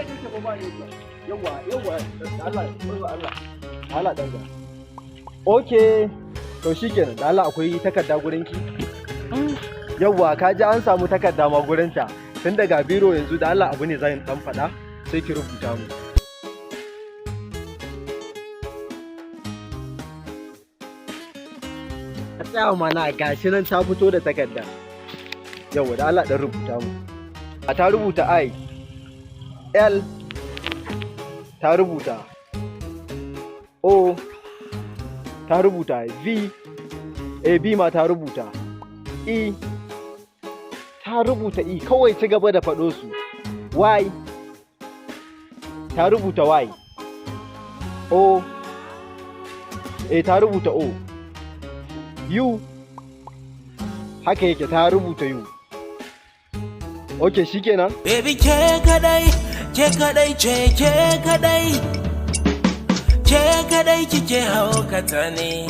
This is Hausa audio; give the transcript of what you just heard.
Inda kake ba ba ne. Yawa yawa, da Allah, yawa, Allah. Allah dan ga. Okay. To shikenan, da Allah akwai takarda gurin ki? Yawwa, ka ji an samu takarda ma gurinta. Tun daga biro yanzu, da Allah abu ne zan dan faɗa sai ki rubuta mu. A tsaya mana, gashi nan ta fito da takarda. Yawwa, da Allah dan rubuta mu. A ta rubuta I L, ta rubuta O, ta rubuta V, A B ma ta rubuta, E ta rubuta, E kawai ci gaba da faɗo su. Y ta rubuta, Y O A ta rubuta, O U haka yake, ta rubuta U. Ok, shikenan. Baby, ke kadai ce, ke kadai. Ke kadai kike haukata ne.